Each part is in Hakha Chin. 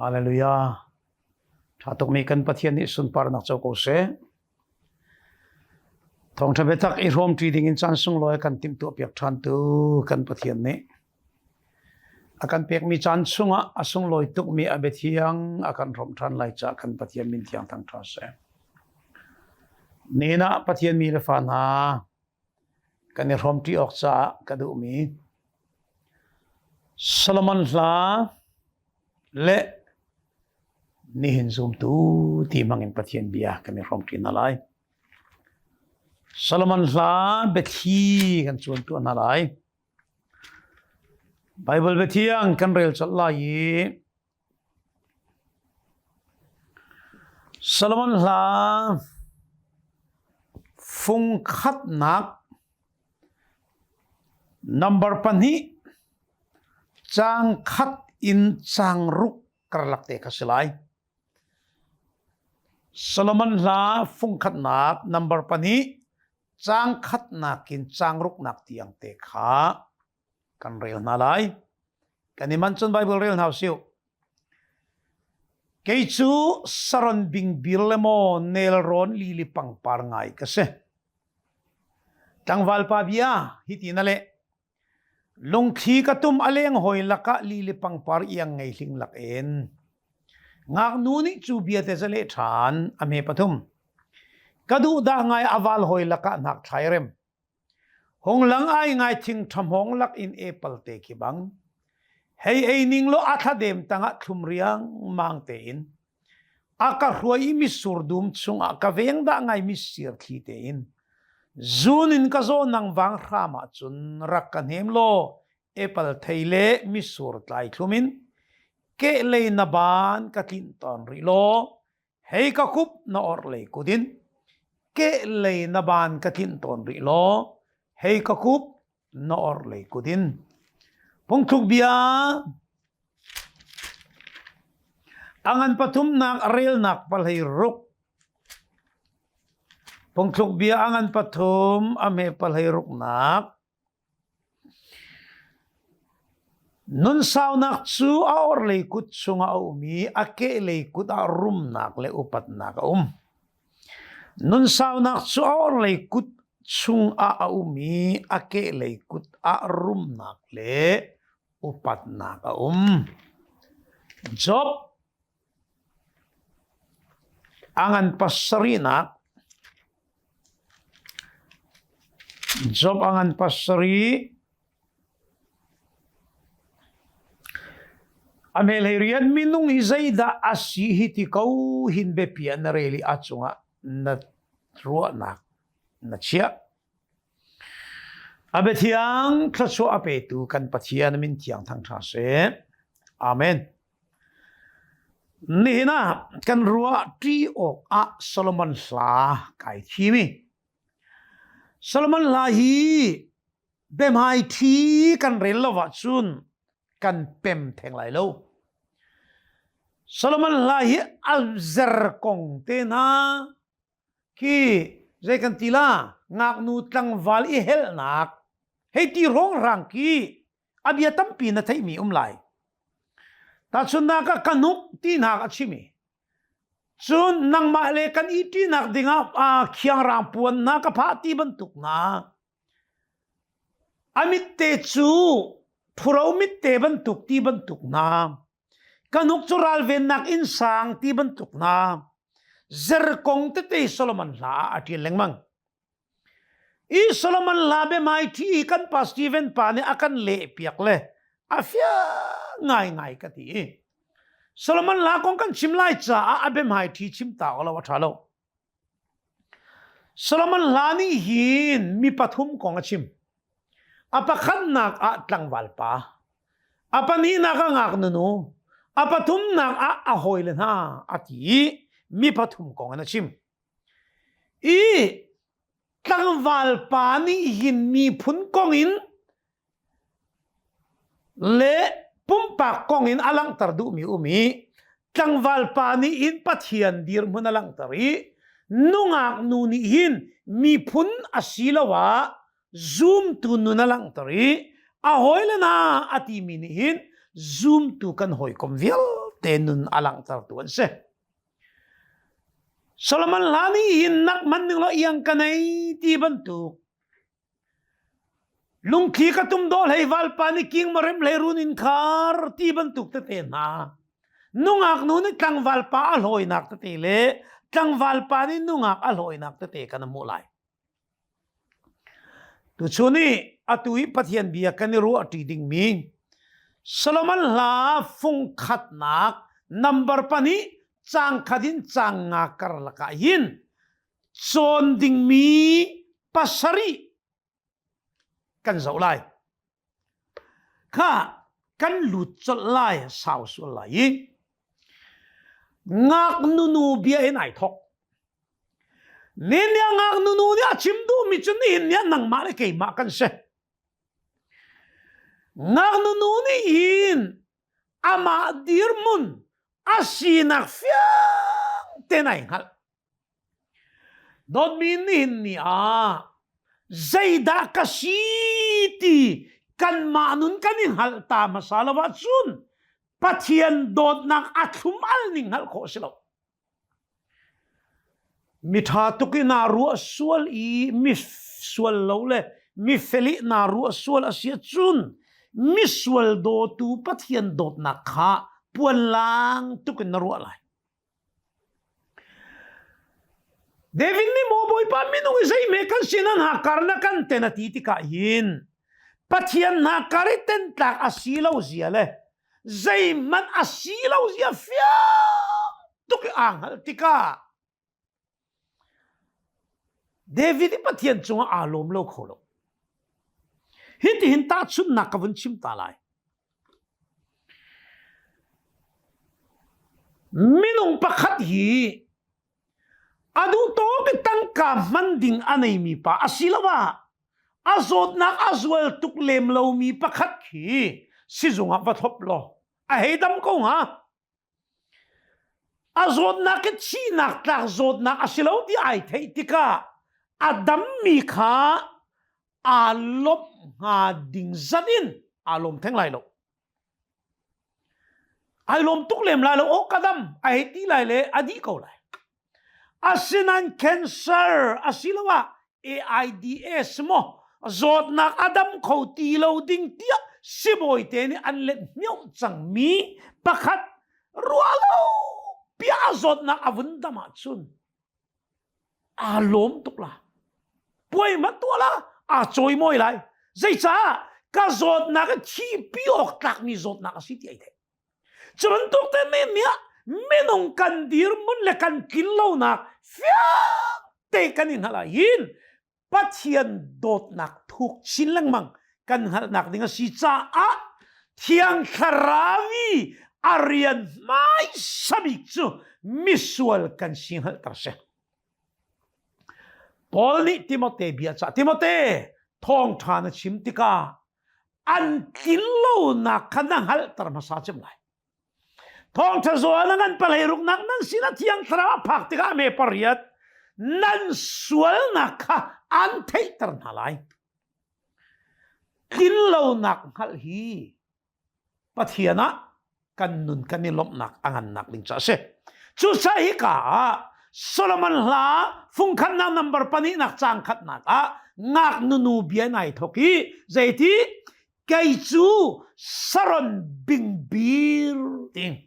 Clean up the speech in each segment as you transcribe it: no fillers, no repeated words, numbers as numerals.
Hallelujah. Ṭha tukmi kan Pathian nih sunparnak co ko seh. Thawngṭha biatak i hrawmṭi dingin caan sunglawi kan timhtuahpiak ṭhantu kan Pathian nih a kan pekmi caan chungah a sunglawi tukmi a biathiang a kan hrawmh ṭhan lai caah kan Pathian min thiang thangṭha seh. Nihin ah Pathian mi le fa hna kan i hrawmṭi awk caah ka duhmi Solomon hla le nihin zumtu ti hmangin Pathian bia kan i hrawmṭi hna lai. Solomon hla biathli kan cuan tuah hna lai. Bible biathiang kan rel colh lai i Solomon hla fungkhatnak number pahnih caang khat in caang ruk karlak te kha si lai. Solomon hla fungkhatnak number pahnih caang khatnak in caang ruknak tiang te kha kan rel hna lai. Kan i manh cun Bible rel hna usih. Kei cu saron bingbir le maw nelrawn lili pangpar ngai ka si. Tlangval pa bia hi ti na leh. Lungthli ka tum a leng hoi lakah lili pangpar iang ngei hling lak in. Ngaknu nih cu bia te zale ṭhan a hme pathum. Ka duh dah ngai a val hoi lakah hnak thlai rem. Hung lang ai ngai thing ṭhahmawng lak in apple te khi bang. Hei ei ning law a thladem tangah thlum riangmang tein. A ka hruai i mitsur dum chungah ka veng dah ngai mitsir thli tein. Zun in ka zaw nang vang hram ahcun rak ka hnem law apple thei le mitsur tlai thlum in kehlei na baan ka tlinh tawn rih law Hei ka kup na orhlei kut in kehlei na baan ka tlinh tawn rih law hei ka kup na orhlei kut in. Phungthluk bia a ngan pathumnak a relnak palhei ruk. Phungthluk bia a ngan pathum a hme palhei ruknak. Nunsaunak cu a orhlei kut chungah a um i a kehlei kut ah rumnak le upatnak a um. Nunsaunak cu a orhlei kut chungah a um i a kehlei kut ah rumnak le upatnak a um. Job A ngan pasarihnak Job a ngan pasarih A hmelhei rian minung hi zeidah a si hi ti ko hin biapi ah na rel i a cungah na ruahnak na chiah. A biathiang thluachuah a petu kan Pathian min thiang thangṭha seh. Amen. Nihin ah kan ruah ṭi awk ah Solomon hla kai thim i Solomon hla hi biahmai ṭhi kan rel lo ahcun kan pem theng lai lo. Solomon hla hi a zer kong te hna khi zei kan ti la ngaknu tlangval i helnak hei ti rongrang khi a bia tampi na theihmi um lai tahchunhnak ah ka hnuk tinak a chim i cun nangmah le kan i ṭinak dingah khiangrang puan hna ka phah ti bantuk hna a mitte cu ṭhuro mitte bantuk ti bantuk hna ka hnuk cu ralvennak inn sang ti bantuk hna zerkong tete Solomon hla ah a ṭial lengmang I Solomon hla biahmai ṭhi i kan pa Stephen pa nih a kan lehpiak le a fiang ngaingai ka ti i Solomon hla kong kan chim lai caah a biahmai ṭhi chim ta lo a ṭha lo. Solomon hla nih hin mi pathum kong a chim. A pakhatnak ah tlangval pa, a pahnihnak ah ngaknu nu, a pathumnak ah a hawile hna a ti i mi pathum kong in a chim. I tlangval pa nih hin miphun kong in le pumpak kong in a langhter duhmi um i tlangval pa nih hin Pathian dirhmun a langhter i nungak nu nih hin miphun asiloah zumtu nun a langhter i a hawile hna a timi nih hin zumtu kan hawikom vialte. te nun a langhtertu an si. Solomon hla nih hin nak man ning lo iang ka nei ti bantuk lungthli ka tum dawh hlei valpa nih king marem hlei run in khar ti bantuk tete hna nungak nu nih tlangval pa a hlawinak tete le tlangval pa nih nungak a hlawinak tete kan hmuh lai. Tuchun i atu i Pathian bia kan i ruah ṭi dingmi Solomon hla fung khatnak number pahnih caang khat in caang nga karlak ah hin cawn dingmi pasarih kan zoh lai. Kha kan lut colh lai sau sual lai i ngaknu nu bia in ai thok. Ninia ngaknu nu nih a chim duhmi cu nihin ni ah nangmah le keimah kan si. Ngaknu nu nih hin amah dirhmun a sinak fiang ten ai hngalh. Dawtmi nihin ni ah zeidah ka si ti kanmah nun kan i hngalh ta hmasa lo ahcun Pathian dawtnak a thlum al ning hngalh khawh a si lo. Miṭha tuk i naa ruah sual i mi sual lo le mi fel i naa ruah sual a si ahcun misual dawtu Pathian dawtnak kha puanlang tuk in na ruah lai. David nih maw Bawipa minung i zeihme kan sin an hakar na kan ten a ti tikah hin Pathian hna kar i ten tlak a si lo zia le zeihmanh a si lo zia fiang tuk i aa hngalh tikah David i Pathian cungah aa lawm lo kho lo. Hitihin tahchunhnak ka vun chim ta lai. Minung pakhat hi a duh tawk i tangka hman ding a neimi pa asiloah a zawtnak a zual tuk lem lomi pakhat khi sizung ah va thlop law a hei dam ko hnga. A zawtnak hi thihnak tlak zawtnak a si lo ti ai theih tikah a dammi kha aa lawmh hnga ding zat in aa lawm theng lai lo. Ai lawm tuk lem lai lo, aw ka dam a hei ti lai le a dih ko lai. Asinain cancer asiloah AIDS maw zawtnak a dam kho ti lo ding tiah sibawi te nih an let hmioh cangmi pakhat ruah lo pia a zawtnak a vun dam ahcun aa lawm tuk la puai hmanh tuah la aa cawimawi lai zeicah ka zawtnak hi thihpi awk tlakmi zawtnak a si ti ai theih Cu bantuk te men nih minung kan dirhmun le kan tlinlonak fiang te kan i hngalh ah hin Pathian dawtnak thuk chin lengmang kan hngalhnak ding a si caah Thiang Thlarau i a rian hmaisa bik cu misual kan si hngalhter si. Paul nih Timote bia cah Timote thawngṭha na chim tikah an tlinlonak kha na hngalhter hmasa cem lai. Thawngṭha zawn na ngan palei ruknak nan sinah thiang thlarau a phak tikah me pariat nan sualnak kha an theihter hna lai. Tlinlonak hngalh hi Pathian ah kan nun kan i lawmhnak a ngannak ding cu a si. Cucaah hika ah Solomon hla fungkhatnak number pahnihnak caang khatnak ah ngaknu nu bia nai thawk i zeiti kei cu saron bingbir ti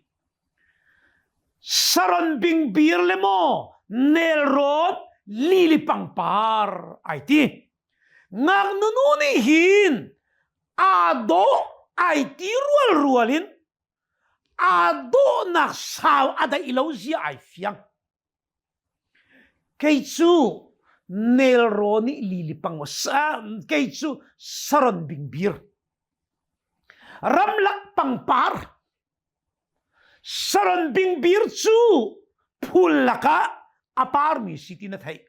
saron bingbir le maw nelrawn lili pangpar ai ti ngaknu nu nih hin aa dawh ai ti rual rual in aa dawhnak sau a daih lo zia ai fiang kei cu nelrawn nih lili pang kei cu saron bingbir ramlak pangpar saron bingbir cu phul lakah a parmi si ti na theih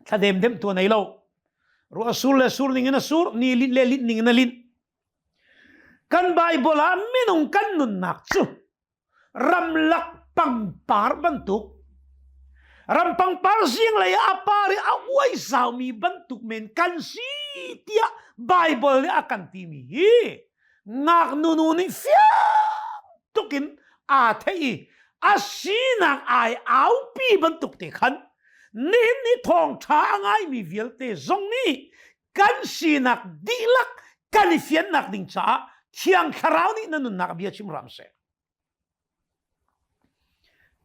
thladem dem tu nei lo ruah sur le sur ning in a sur ni linh le linh ning in a linh kan bible ah minung kan nunnak cu ramlak pangpar bantuk ram pangpar zing lei a par i a uai zaumi bantuk men kan si tiah bible nih a kan timi hi ngaknu nu nih fiang. tukin aa theih i a sinak ai aupi bantuk te khan nihin ni thawngṭha a ngaimi vialte zong nih kan sinak dihlak kan i fiannak ding caah Thiang Thlarau nih na nunnak bia chim hram seh.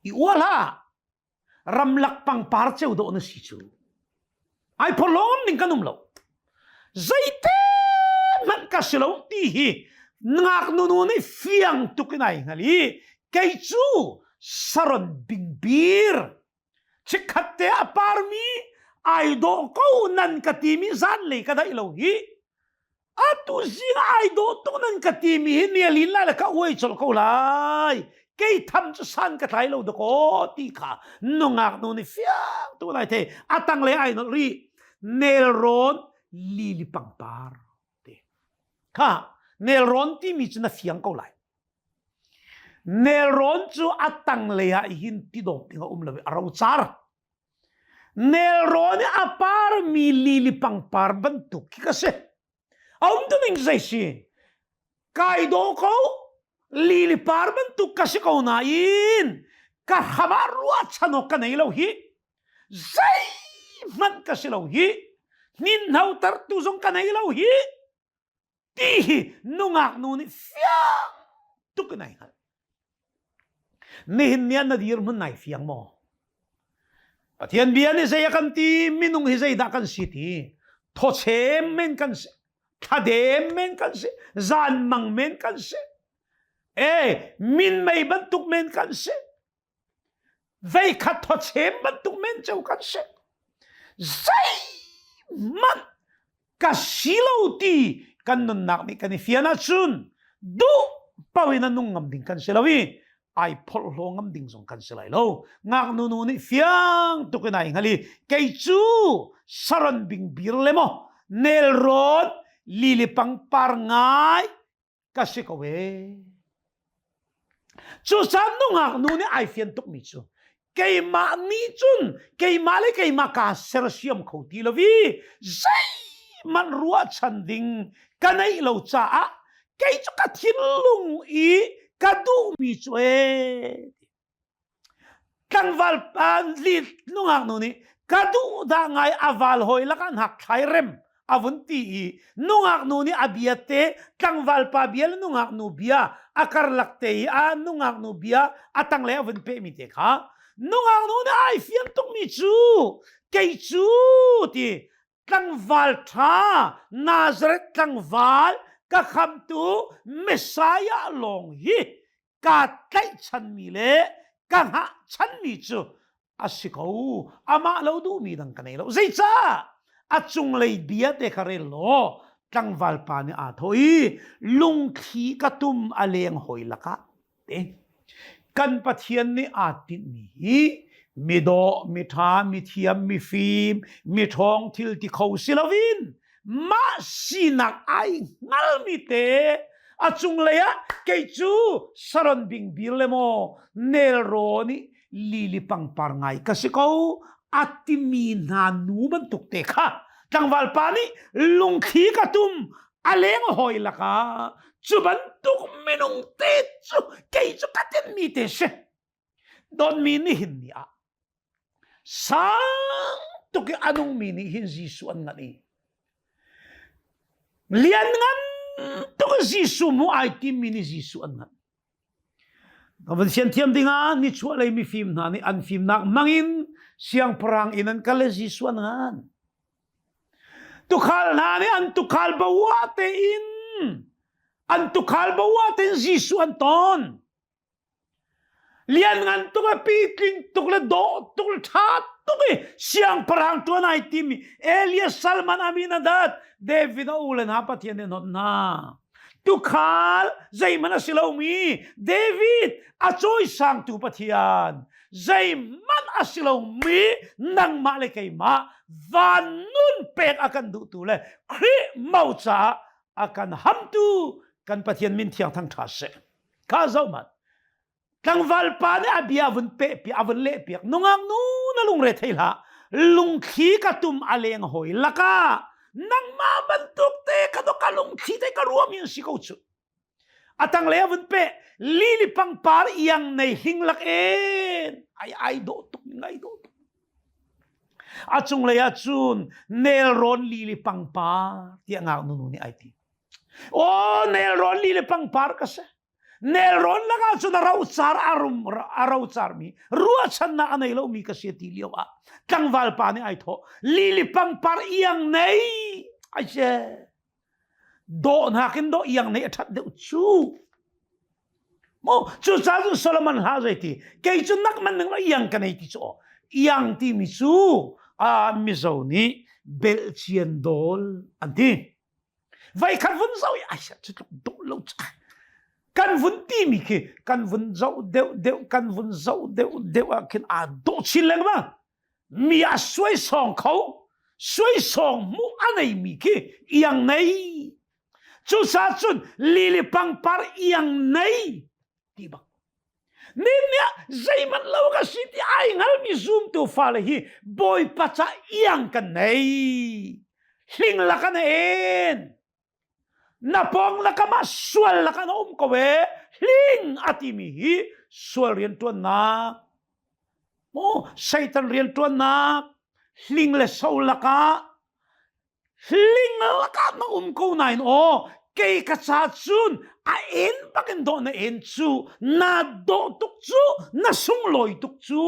I ual hlah ramlak pangpar ceu dawh na si cu ai phorhlawm ning kan um lo zeite hmanh ka si lo ti hi ngaknu nu nih fiang tuk in ai hngal i kei cu saron bingbir chikkhat te a parmi ai dawh ko nan ka timi zanlei ka daih lo hi Atu zing ai dawh tuk nan ka timi hi nialin lai le ka uai colh ko lai. Kei tham cu san ka tlai lo dakaw ti kha nungak nu nih fiang tu lai the a tanglei ai nolh rih. Nelrawn lili pangpar ti. Kha nelrawn timi cu na fiang ko lai. Nelrawn cu a tanglei ah hin tidawp ding a um lo i a rocar. Nelrawn i a parmi lili pangpar bantuk khi ka si. A um tu ning zei si? Kai dawh ko, lili par bantuk ka si ko nain ka hram ah ruahchan awk ka nei lo hi. Zeihmanh ka si lo hi. Hninhno tertu zong ka nei lo hi. Ti hi nungak nu nih fiang tuk in ai hngalh. Nihin ni ah na dirhmun nai fiang maw? Pathian bia nih zei a kan ti minung hi zeidah kan si ti thawchem men kan si thladem men kan si zanmang men kan si e minmei bantuk men kan si veikhat thawchem bantuk men ceu kan si zeihmanh ka si lo ti kan nunnak nih kan i fian ahcun duh paoh in a nung ngam ding kan si lo i ai phorhlaw ngam ding zong kan si lai lo ngaknu nu nih fiang tuk in ai hngal i kei cu saron bingbir le maw nelrawn lili pangpar ngai ka si ko e. Cucaah nungak nu nih ai fian tukmi cu keimah nih cun keimah le keimah kaa sersiam kho ti lo i zeihmanh ruahchan ding ka neih lo caah kei cu ka thinlung i ka duhmi cu ee Tlangval nungak nu nih ka duh dah ngai a val hawi lakah hnak thlai rem a vun ti i nungak nu nih a bia te tlangval pa bia le nungak nu bia a karlak te i a nungak nu bia a tanglei a vun pehmi te kha nungak nu nih ai fian tukmi cu kei cu ti tlangval ṭha Nazareth tlangval ka khamtu Messiah lawng hi kaa tlaihchanmi le ka hngahchanmi cu a si ko amah lo duhmi dang ka nei lo zeicah a cunglei bia te kha rel law tlangval pa nih aa thawh i lungthli ka tum a leng hoi lakah te kan Pathian nih aa tinhmi hi midawh miṭha mithiam mifim miṭhawng thil ti kho si loin mah sinak ai hngalmi te a cunglei ah kei cu saron bingbir le maw nelrawn i lili pangpar ngai ka si ko a timi hna nu bantuk te kha tlangval pa nih lungthli ka tum a leng hawi lakah cu bantuk minung te cu kei cu ka tinmi te si Donmi nihin ni ah sang tuk i a nungmi nih hin Jesuh an nganh i lianngan tuk i Jesuh hmuh ai timmi nih Jesuh an nganh. Ka van sian thiam dingah nichuahlei mifim hna nih an fimnak hmangin siangpahrang inn an kal i Jesuh an ngan. Tukhal hna nih an tukhal bawa tein an tukhal bawa tein Jesuh an ton. Lianngan tuk le pitling tuk le dawh tuk le ṭha tuk i siangpahrang ṭuan ai timi Elias Salman Aminadad David a u le hna Pathian nih a hnawt hna. Tukhal zeihmanh a si lomi David a cawisangtu Pathian zeihmanh a si lomi nangmah le keimah van nun pek a kan duhtu le Khrih mo caah a kan hamtu kan Pathian min thiang thang ṭha seh. Kha zoh hmanh. Tlangval pa nih a bia a vun peh piak, a vun leh piak. Nungak nu na lungre thei hlah. Lungthli ka tum a leng hawi lakah nangmah bantuk te ka ka lungthli te ka ruami an si ko cu. A tanglei a vun peh lili pangpar iang nei hling lak en ai ai dawh tuk ngai dawh tuk. A cunglei ah cun nelrawn lili pangpar tiah ngaknu nu nih ai ti. Aw nelrawn lili pangpar ka si. Nelrawn lakah cun a rocar a rum a rocar mi ruahchannak a nei lomi ka si ti lio ah tlangval pa nih ai thawh lili pangpar iang nei ai she dawh nakin dawh iang nei a ṭhat deuh cu mo cu ca cu Solomon hla zei ti kei cu nak man ning lo iang ka nei ti cu iang timi cu a Mizo nih belhcian dawl an ti Voikhat vun zoh i ai cu tluk dawh lo kan vun timi khi kan vun zoh deuh deuh kan vun zoh deuh deuh ah khin aa dawh chin lengmang. Mi a suaisawng kho suaisawng hmuh a neimi khi iang nei. Cucaah cun lili pangpar iang nei ti bak. Nih zeihmanh lo ka si ti ai hngalmi zumtu fale hi Bawipa ca iang kan nei. Hling lak an en. Na pawng lakam ah sual lak an um ko e. Hling a timi hi sual rianṭuannak. Mu Satan rianṭuannak hling le so lakah Hling lakah na um ko nain aw kei ka ca cun a en bakin dawh na en cu na dawh tuk cu na sunglawi tuk cu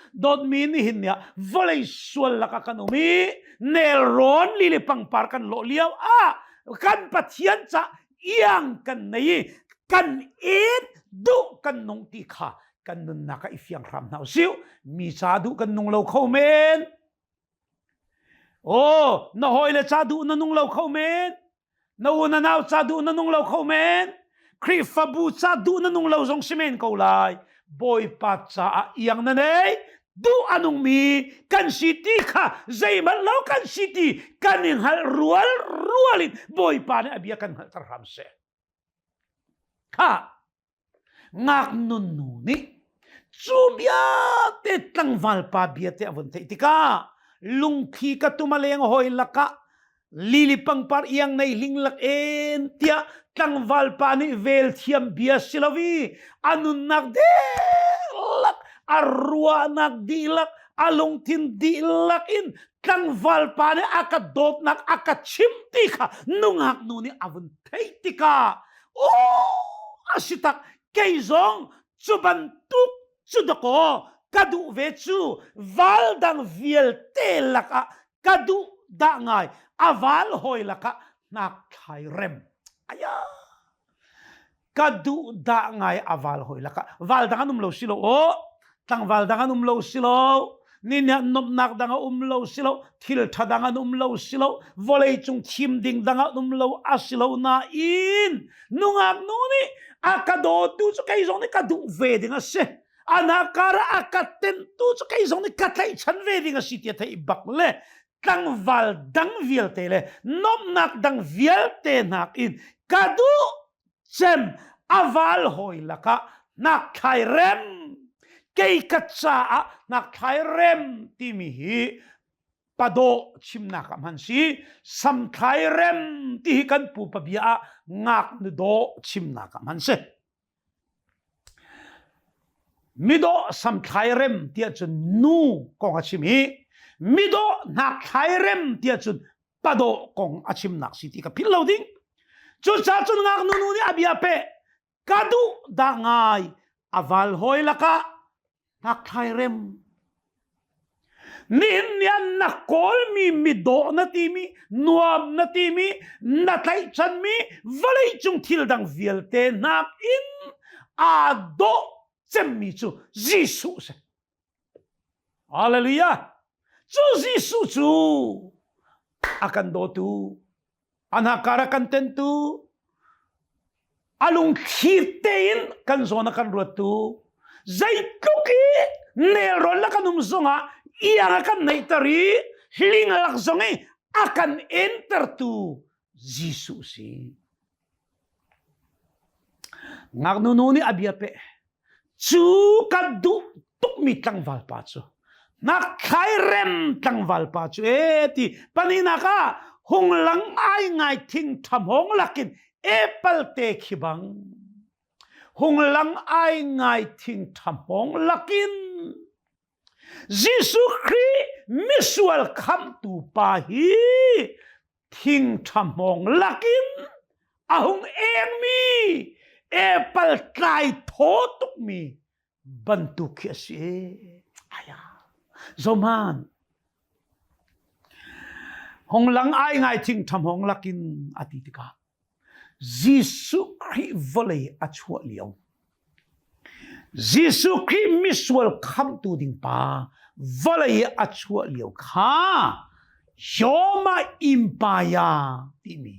dawtmi nihin ni ah vawlei sual lakah kan um i nelrawn lili pangpar kan lawh lio ah kan Pathian ca iang kan nei i kan en duh kan nung ti kha kan nunnak ah i fiang hram hna usih mi ca duh kan nung lo kho men Aw, na hawile ca duh na nung lo kho men. Na u na nau ca duh na nung lo kho men. Khrihfabu ca duh na nung lo zong si men ko lai. Bawipa caah iang na nei. Duh a nungmi kan si ti kha zeihmanh lo kan si ti kan i hngalh rual rual in Bawipa nih a bia kan hngalhter hram seh. Kha Ngaknu nu nih cu bia te tlangval pa bia te a vun theih tikah lungthli ka tum a leng hawi lakah lili pangpar iang nei hling lak en tiah tlangval pa nih vel thiam bia si lo i a nunnak dihlak a ruahnak dihlak a lungthin dihlak in tlangval pa nih a ka dawtnak a ka chim ti kha nungak nu nih a vun theih tikah Aw a si tak kei zong cu bantuk cu dakaw ka duh ve cu val dang vialte lakah ka duh dah ngai a val hawi lakah hnak thlai rem aya ka duh dah ngai a val hawi lakah val dang an um lo si lo aw tlangval dang an um lo si lo ni nih nomhnak dang a um lo si lo thil ṭha dang an um lo si lo vawlei cung thim ding dang an um lo a si lo nain nungak nu nih a ka dawtu cu kei zong nih ka duh ve ding a si anakar a ka tentu cu kei zong nih ka tlaihchan ve ding a si ti a theih bak le tlangval dang vialte le nomhnak dang vialte nakin ka duh cem a val hawi lakah nakthlai rem kei ka caah nakthlai rem timi hi padawh chimnak ah hman si samthlai rem ti hi kan pupa bia ah ngaknu dawh chimnak ah hman si midawh samthlai rem tiah cun nu kong a chim i midawh hnakthlai rem tiah cun padawh kong a chimnak si ti ka philh lo ding cucaah cun ngaknu nu nih a bia pe ka duh dah ngai a val hawi lakah hnakthlai rem nihin nian na kawlmi midawh na timi nuam na timi na tlaihchanmi vawleicung thil dang vialte nakin aa dawh cemmi cu Jesuh si Hallelujah! Cu Jesuh cu a kan dawtu, a hnakar a kan tentu, a lungthli tein kan zawn a kan ruattu, zeitluk i nelrawn la kan um zongah iang a kan neihter i hling lak zong i a kan entertu Jesuh si. Ngaknu nu nih a bia peh. Cu ka duh tukmi tlangval pa cu ngakhlai rem tlangval pa cu e ti paninak ah hung lang ai ngai thing ṭhamhawng lakin apple te khi bang. Hung lang ai ngai thing ṭha hmawng lakin Jesuh Khrih misual khamhtu pa hi thing ṭha hmawng lakin a hung engmi apple tlai thaw tukmi bantuk khi a si. Aya. Zoman. Hong lang ai ngai thing ṭha hmawng lakin a ti tikah Jesuh Khrih vawlei a chuah lio. Jesuh Khrih misual khamhtu ding pa vawlei a chuah lio kha Yoma Empire timi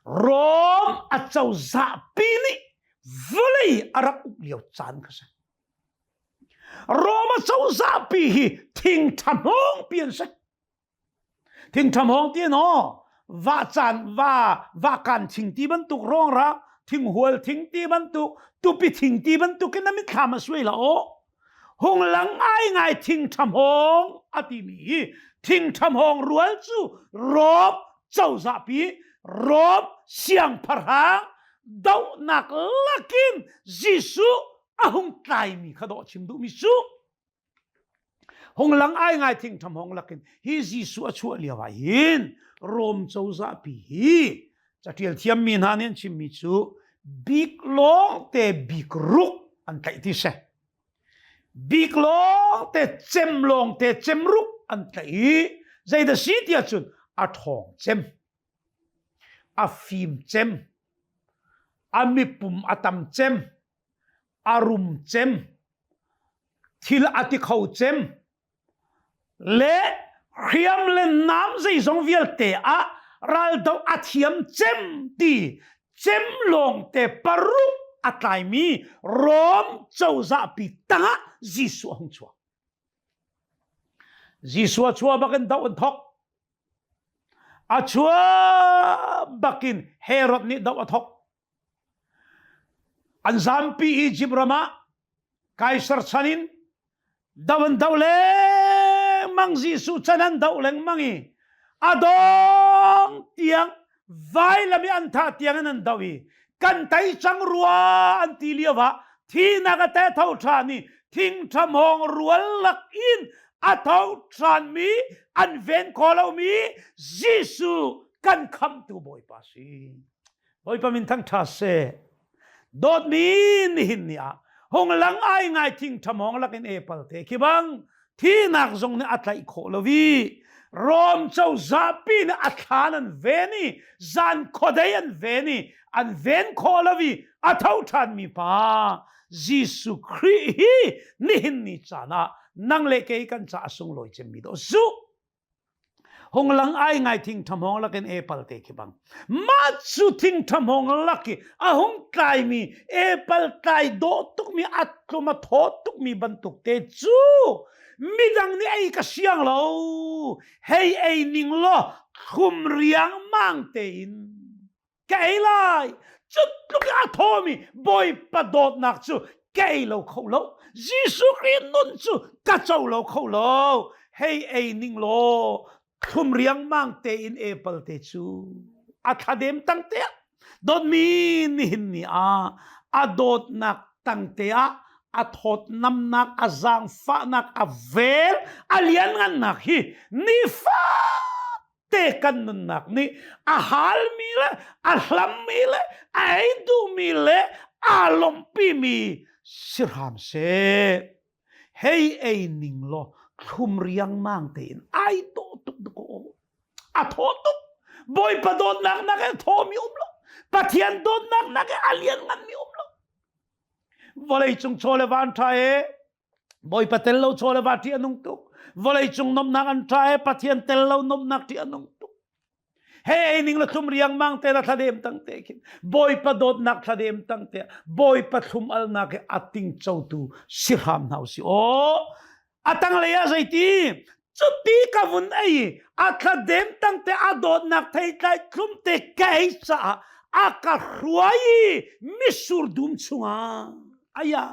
Rom acozah pi nih vawlei a rak uk lio caan kha si. Rom acozah pi hi thing ṭha pi an si. Thingṭham hawng ti naw va caan va va kan thing ti bantuk rawng ra thinghual thing ti bantuk tupi thing ti bantuk in na mitthlam a suai la aw hung lang ngai ngai thingṭham hawng a timi hi thingṭham hawng rual cu Rom cozah pi Rom siangpahrang dohnak lakin Jesuh a hung tlaimi kha dawh chim duhmi cu Hung lang ai ngai thing tham hong lakin hi Jesuh a chuah lio ah hin Rom cozah pi hi catial thiammi hna nih an chimmi cu bik lawng te bik ruk an tlaih ti si. Bik lawng te cem lawng te cem ruk an tlaih i zeidah si tiah cun a ṭhawng cem, a fim cem, a mipum a tam cem, a rum cem, thil a ti kho cem le hriam le nam zeizong vialte ah raldo a thiam cem ti cem lawng te paruk a tlaimi Rom cozah pi tangah Jesuh a hung chuak. Jesuh a chuah bakin do an thok. A chuah bakin Herod nih do a thok. An zampi Egypt ram ah Kaisar chan in do an do lengmang Jesuh chan an do lengmang i a dong tiang vailam i an thah tiang in an do i kan tei cang rua an ti lio ah thinak a te tho ṭhan i thingṭham hawng rual lak in a tho ṭhanmi an ven kho lomi Jesuh kan khamhtu Bawipa si. Bawipa min thangṭha seh. Dawtmi nihin ni ah hung lang ai ngai thing ṭhamawng lakin apple te khi bang thinak zong nih a tlaih khawh lo i Rom cozah pi nih a thlan an ven i zan khuadei an ven i an ven khawh lo i a tho ṭhanmi pa Jesuh Khrih hi nihin ni caan ah nang le kei kan ca a sunglawi cemmi dawh zuh Hung lang ai ngai thing ṭhamhawng lakin apple te khi bang. Mah cu thing ṭhamhawng lak i a hung tlaimi apple tlai dawh tukmi a tlum a thaw tukmi bantuk te cu midang nih ei ka siang lo. Hei ei ning law thlum riangmang tein ka ei lai cu tluk a thawmi bawipa dawtnak cu ka ei lo kho lo Jesuh Khrih nun cu ka co lo kho lo hei ei ning law thlum riangmang tein apple te cu a thladem tang te ah dawtmi nihin ni ah a dawtnak tang te ah a thawtnamnak a zaangfahnak a vel a lianngannak hi nifa te kan nunnak nih a halmi le a hlammi le a ei duhmi le aa lawmhpimi si hram seh. Hei ei ning law thlum riangmang tein ai dawh tuk tuk a thaw tuk Bawipa dawtnak nak he thawmi um lo Pathian dawtnak nak he a liannganmi um lo vawlei cung chaw le van ṭha e Bawipa tel lo chaw le va ṭih a nung tuk. Vawlei cung nomnak an ṭha e Pathian tel lo nomnak ṭih a nung tuk. He ning la thlum riangmang te la thladem tang te khin Bawipa dawtnak thladem tang te Bawipa thlum alnak he ating cotu si hram hna si aw atang lei ah zeiti cuti ka vun ei a thladem tang te a dawtnak theitlai thlum te ka ei caah a ka hruai i misur dum chungah aya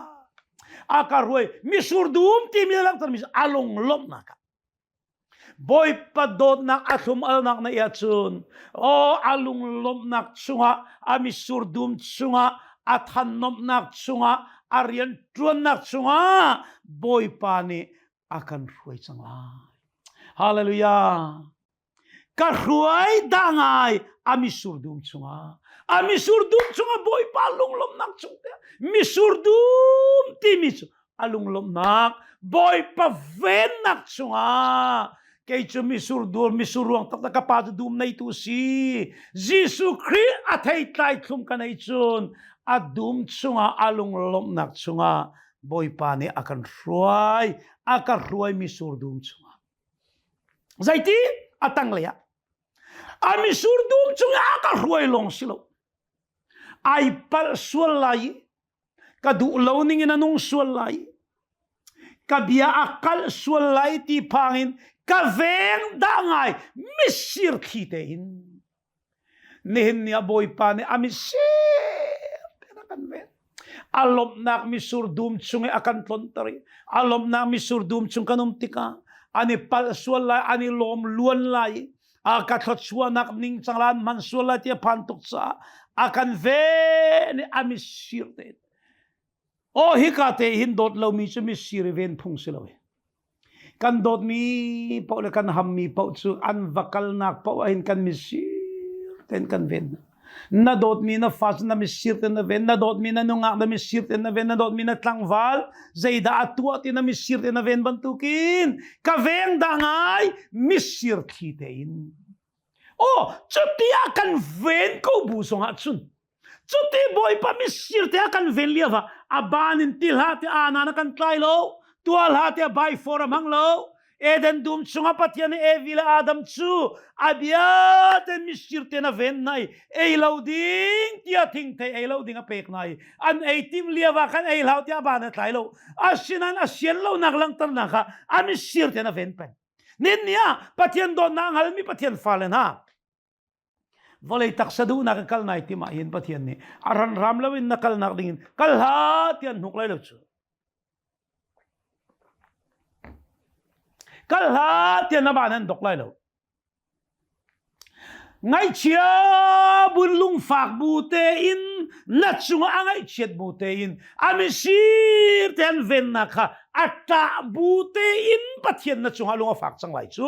a ka ruai misur dum timi langhter mi a lunglawmhnak ah Bawipa dawtnak a thlum alnak na ia cun aw a lunglawmhnak chungah a misur dum chungah A thannomnak chungah, a rian ṭuannak chungah Bawipa nih a kan hruai cang lai. Hallelujah. Ka hruai dah ngai a misur dum chungah. A misur dum chungah Bawipa lunglawmhnak chung te misur dum timi cu a lunglawmhnak Bawipa vennak chungah kei cu misur dur misur ruang taktak ka pa cu dum neitu si Jesuh Khrih a theitlai thlum ka nei cun a dum chungah a lunglawmhnak chungah Bawipa nih a kan hruai a ka hruai misur dum chungah Zeiti? A tanglei ah. A misur dum cungah a ka hruai lawng si lo. Ai palh sual lai i ka duh lo ning in a nung sual lai i ka bia a kalh sual lai ti phang in ka veng dah ngai misir thli te in Nihin ni ah Bawipa nih a misir tein a kan ven. A lawmhnak misur dum chung i a kan tlonter i a lawmhnak misur dum chung kan um tikah an i palh sual lai, an i lawm luan lai i a ka thluachuahnak ning cang lan hman sual lai ti a phan tuk caah a kan ven i a misir tein. Aw hika te hin dawt lomi cu misir i ven phung si lo. Kan dawtmi paoh le kan hammi paoh cu an va kalnak paoh ah hin kan misir tein kan ven hna. Na dawtmi na fa cu na misir tein na ven, na dawtmi na nungak na misir tein na ven, na dawtmi na tlangval zeidah a tuah ti na misir tein na ven bantukin ka veng dah ngai misir thli tein. Aw, cuti ah kan ven ko bu zongah cun Cuti Bawipa misir te a kan ven lio ah a ban in ti hlah ti ana na kan tlai lo tual hlah tiah bai for a hmang lo Eden dum chungah Pathian nih Evi le Adam cu a bia te misir te na ven nai ei lo ding tiah thingthei ei lo ding a pek nai an ei tim lio ah khan ei hlau tiah ban a tlai lo asinan a sian lo nak langhternak kha a misir te na ven peng nin ni ah Pathian dawtnak hngalmi Pathian fale hna Vawlei taksa duhnak in kal nai tim ah hin Pathian nih a ran ram lo in na kalnak ding in kal hlah ti an hnuk lai lo cu. Kal hlah ti na ban an dok lai lo. Ngaihchia bun lungfak bu te in na cungah a ngaihchiat bu te in a misir te an vennak kha a ṭah bu te in Pathian na cungah lung a fak cang lai cu.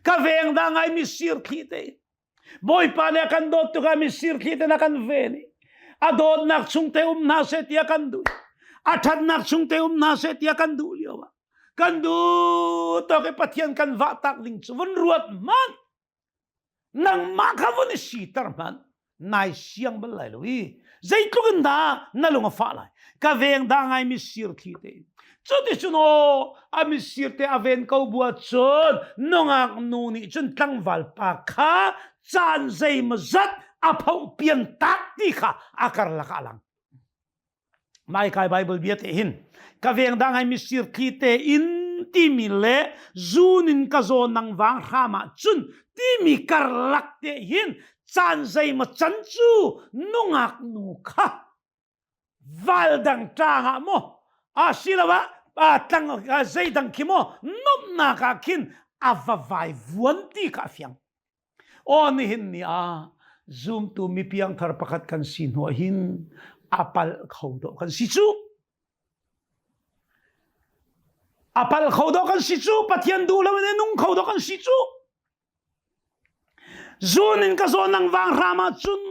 Ka veng dah ngai mi sir thli te. Bawipa nih a kan dawt tuk ah mi sir thli te na kan ven i a dawtnak chung te um hna seh tiah kan duh. A ṭhatnak chung te um hna seh tiah kan duh lio ah kan duh tawk i Pathian kan vah tak ding cu vun ruat hmanh. Nangmah kha vun i siter hmanh nai siang bal lai lo i zeitluk in dah na lung a fah lai ka veng dah ngai mi sir thli te cuti cun aw a misir te a ven ko bua cun nungak nu nih cun tlangval pa kha caan zeimaw zat a phoh pian tak ti kha a karlak ah a lang Maikai Bible bia te hin ka veng dang ai misir thli te in timi le zun in ka zaw nang wang hram ah cun timi karlak te hin caan zeimaw can cu nungak nu kha val dang ṭang ah maw asiloah tlang zeidang khi maw nomnak ah khin a va vai vuan ti kha a fiang Aw nihin ni ah zumtu mi piangthar pakhat kan si hnuah hin a palh kho dawh kan si cu. A palh kho dawh kan si cu. Pathian duh lo in a nung kho dawh kan si cu. Zun in ka zaw nang vang hram ah cun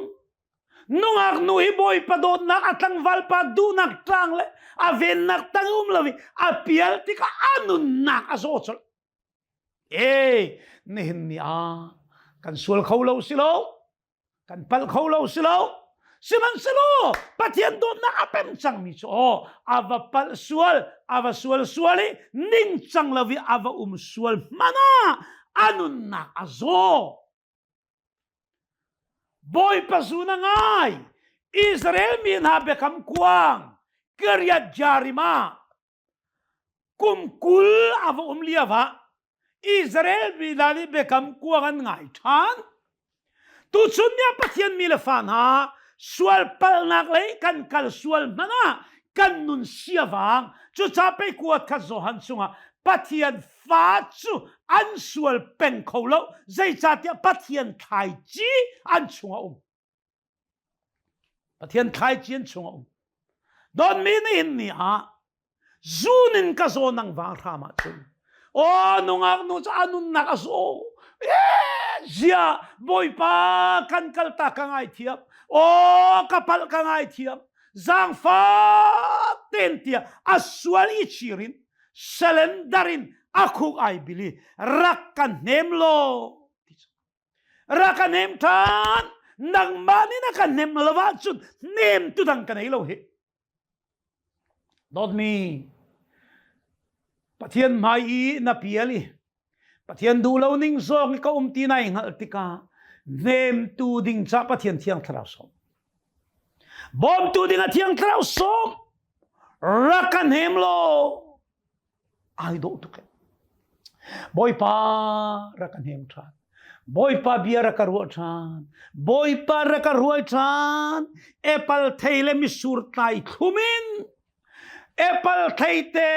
nungak nu hi bawipa dawtnak a tlangval pa duhnak tlang le a vennak tang um lo i a pial tikah a nunnak a zaw colh. Ee, nihin ni ah kan sual kho lo si lo, kan palh kho lo si lo. Sihmanhsehlaw Pathian dawtnak a pem cangmi cu aw a va palh sual, a va sual sual i ningcang lo i a va um sual hmanh ah a nunnak a zaw. Bawipa zun a ngai. Israel mi hna biakam kuang Kiriath Jearim ah Kum 20 a va um lio ah Israel mi hna nih biakam kuang an ngai ṭhan. Tuchun ni ah Pathian mi le fa hna sual palhnak lei kan kal sual hmanh ah kan nun siavang cucaah pei kuat khat Johan chungah Pathian fa cu an sual peng kho lo zeicahtiah Pathian thlaici an chungah um. Pathian thlaici an chung a um. Dawtmi nihin ni ah zun in ka zaw nang vang hram ahcun aw nungak nu cu a nunnak a zaw zia bawipa kan kal ta ka ngai thiam aw ka palh ka ngai thiam zaangfa ten tiah a sual i chirin surrender in a khuk ai bili rak kan hnem law Rak ka hnem ṭhan. Nangmah nih na ka hnem lo ahcun hnem tu dang ka nei lo hi. Dawtmi, Pathian hmai i na pial i Pathian duh lo ning zawng i ka um ti nai hngalh tikah hnemtu ding ca Pathian Thiang Thlarau sawm. Bawmtu ding a Thiang Thlarau sawm. Rak ka hnem law ai dawh tuk e. Bawipa rak ka hnem ṭhan. Bawipa bia rak ka ruah ṭhan. Bawipa rak ka ruai ṭhan. Apple thei le misur tlai thlum in apple thei te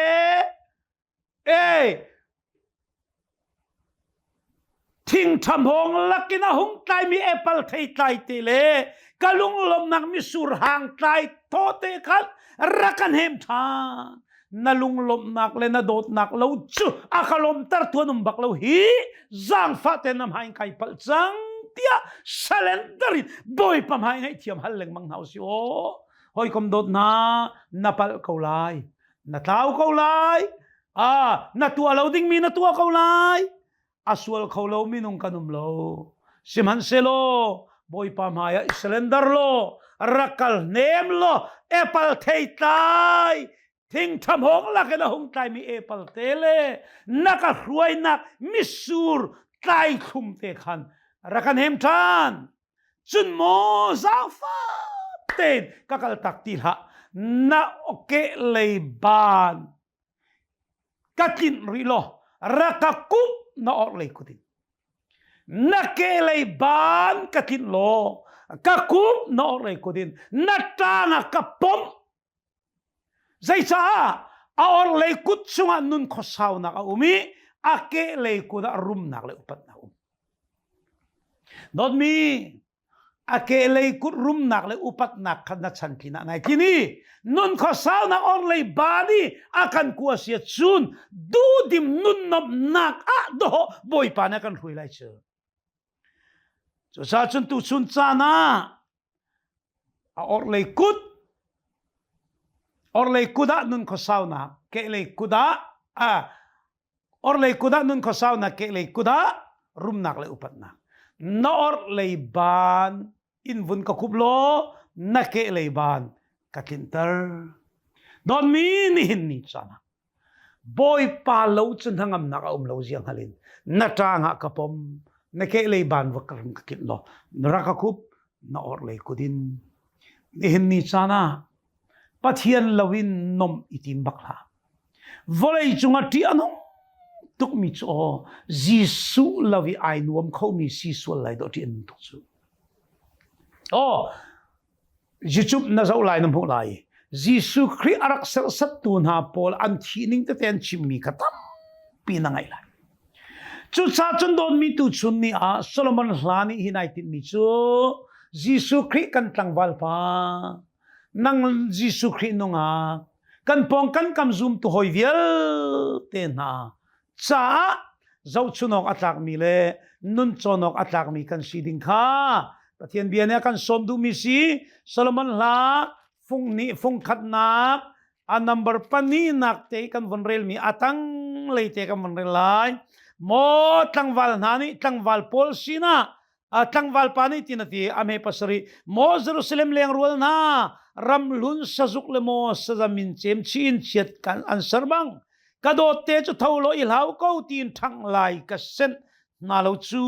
e Thingṭhamhawng lakin a hung tlaimi apple thei tlai te le ka lunglawmhnak misur hang tlai thaw te khan rak kan hem ṭhan. Na lunglawmhnak le na dawtnak lo cu a ka lawmter tuan um bak lo hi zaangfah te na hmai kai palh cang tiah surrender in Bawipa hmai ngaihthiam hal lengmang hna usih aw. Hawikom dawt hna na palh ko lai na tlau ko lai Ah, na tuah lo dingmi na tuah ko lai. A sual kho lo minung kan um lo. Sihmanhsehlaw Bawipa hmaiah i surrender law, rak kal hnem law, apple thei tlai, thing ṭhamhawng lakin a hung tlaimi apple te le na ka hruainak mitsur tlai thlum te khan rak kan hem ṭhan. Cun maw zaangfah tein ka kal tak ti hlah. Na ke lei ban ka tlinh rih law rak ka kup na orhlei kut in na kehlei ban ka tlinh law ka kup na orhlei kut in na ṭang ah ka pom zeicah a orhlei kut chungah nun khuasaunak a um i a kehlei kut ah rumnak le upatnak a um dawtmi a kehlei kut rumnak le upatnak kha na chan tlin ah nai tlin i nun khuasaunak orlei ba nih a kan kua sia cun duhdim nun nomhnak ah dawh bawipa nih a kan hruai lai cu cucaah cun tuchun caan ah a orhlei kut orhlei kut ah nun khuasaunak kehlei kut ah a Orhlei kut ah nun khuasaunak, kehlei kut ah rumnak le upatnak. Na orhlei baan in vun ka khup law na kehlei baan ka tlinter. Dawtmi nihin ni caan ah Bawipa lo cu hnangamnak a um lo zia hngal in na ṭang ah ka pom, na kehlei baan va ka ram ka tlinh law na rak ka khup, na orhlei kut in. Nihin ni caan ah Pathian lo in nomh i tim bak hlah. Vawlei cungah ṭih a nung tukmi cu aw Jesuh lo i ai nuam khomi si sual lai dawh ṭih a nung tuk cu. Aw YouTube na zoh lai na hmuh lai. Jesuh Khrih a rak serhsattu hna pawl an thih ning tete an chimmi kha tampi na ngaih lai. Cucaah cun dawtmi tuchun ni ah Solomon hla nih hin ai tinhmi cu Jesuh Khrih kan tlangval pa nang Jesuh Khrih nungak kan pawng kan kam zumtu hawi vialte hna caah zohchunawk a tlakmi le nun cawnawk a tlakmi kan si ding kha Pathian bia nih a kan sawm duhmi si Solomon hla fung nih fung khatnak a number pahnihnak te kan von relmi a tang lei te kan von rel lai maw tlangval hna nih tlangval pawl sinah tlangval pa nih tin a ti a hme pasarih maw Jerusalem lengrual hna ramhlun sazuk le maw sazamin cem chi in chiat kan an ser bang ka dawt te cu tho law i hlau ko tiin ṭhangh lai ka senh hna lo cu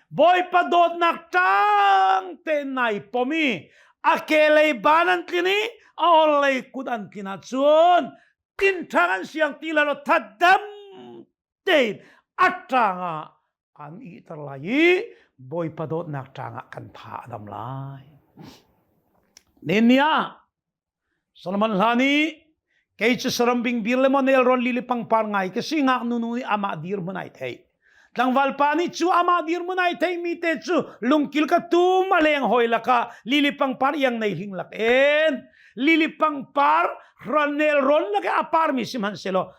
Bawipa dawtnak ṭang tein nai pom i a kelei ban an tlin i a orlei kut an tlin ahcun tin ṭhang an siang ti lo thadam tein a ṭang ah an ihter lai i Bawipa dawtnak ṭang ah kan tha a dam lai. Nen ah Solomon hla nih kei cu saram bingbir le maw nelrawn lili pangpar ngai ka si ngaknu nu nih amah dirhmun ai theih. Tlangval pa nih cu amah dirhmun ai theimi te cu lungkil ka tum a leng hoi lakah lili pangpar iang nei hling lak en lili pangpar ranel ron lak a parmi sihmanhsehlaw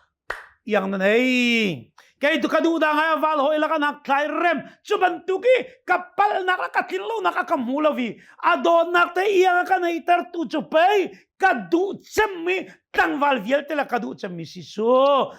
iang na nei kei tu ka duh da ngai val hoi lak anak thlai rem cu bantuk i ka palnak la ka tlin lo nak a ka hmu lo i a dawtnak te iang a ka neiter tu cu pei ka duh cemmi tlangval vialte la ka duh cemmi si su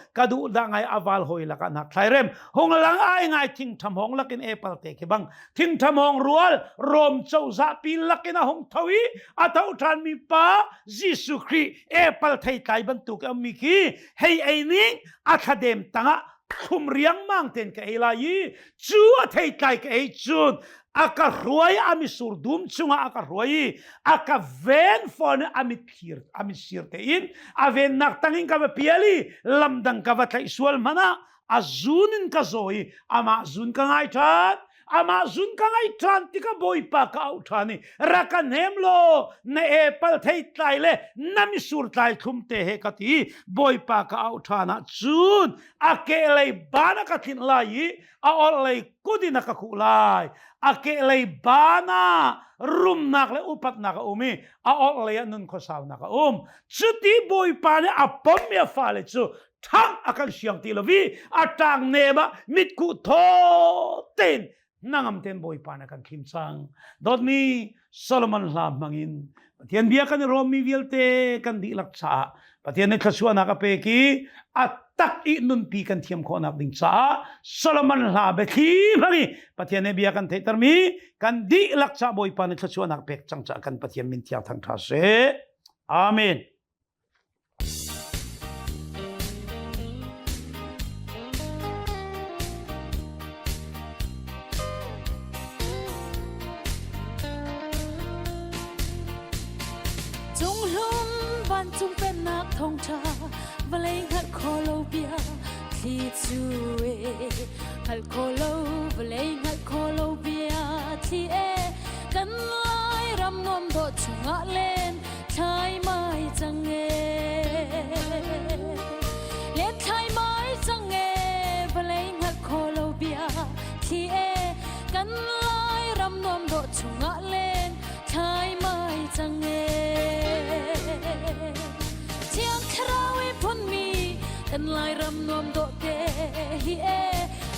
ka duh da ngai aval hoi lakah nak thlai rem hung lang ai ngai thing tham hong lakin apple te khi bang thing tham hong rual rom cozah pi lakin a hung tho i a tho than mi pa Jesuh Khrih apple thei tlai bantuk ammi khi hei ei ning a thladem tangah thlum riangmang ten ka ei lai i cu a thei tlai ka ei cun a ka hruai a misur dum chungah a ka hruai i a ka ven fawn a mitthlir a mitsir tein a vennak tangin ka va pial i lamdang ka va tlaih sual hmanh ah a zun in ka zaw i amah zun ka ngai ṭhan amah zun ka ngai ṭhan tikah bawipa ka auh ṭhan i rak ka hnem law na epal thei tlai le na misur tlai thlum te he ka ti bawipa ka auh ṭhan ah cun a kehlei ban a ka tlinh lai i a orhlei kut in a ka khuh lai a kehlei ban ah rumnak le upatnak a um i a orhlei ah nun khuasaunak a um cuti bawipa nih a pommi a fale cu ṭhang a kan siang ti lo i a ṭang nem ah mitkuh thaw tein hnangam tein Bawipa na kan thim cang. Dawtmi Solomon hla hmangin Pathian bia kan i rawmmi vialte kan dihlak caah Pathian nih thluachuahnak a pek i a tak i nunpi kan thiam khawhnak ding caah Solomon hla biathli hmang i Pathian nih bia kan theihtermi kan dihlak caah Bawipa nih thluachuahnak pek cang caah kan Pathian min thiang thang ṭha seh. Amen. Cunghlum vancung pennak thawngṭha vawlei hngalh kho lo bia thli cu e hngalh kho lo vawlei hngalh kho lo bia thli e kan lai ram nuam dawh chungah len thlai mai cang e len thlai mai cang e vawlei hngalh kho lo bia thli e kan lai ram nuam dawh chungah len thlai mai cang e thiang thlarau i phunmi kan lai ram nuam dawh te hi e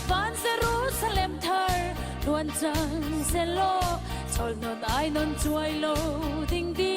van Jerusalem thar luan cang selaw chol non ai non chuai lo ding di.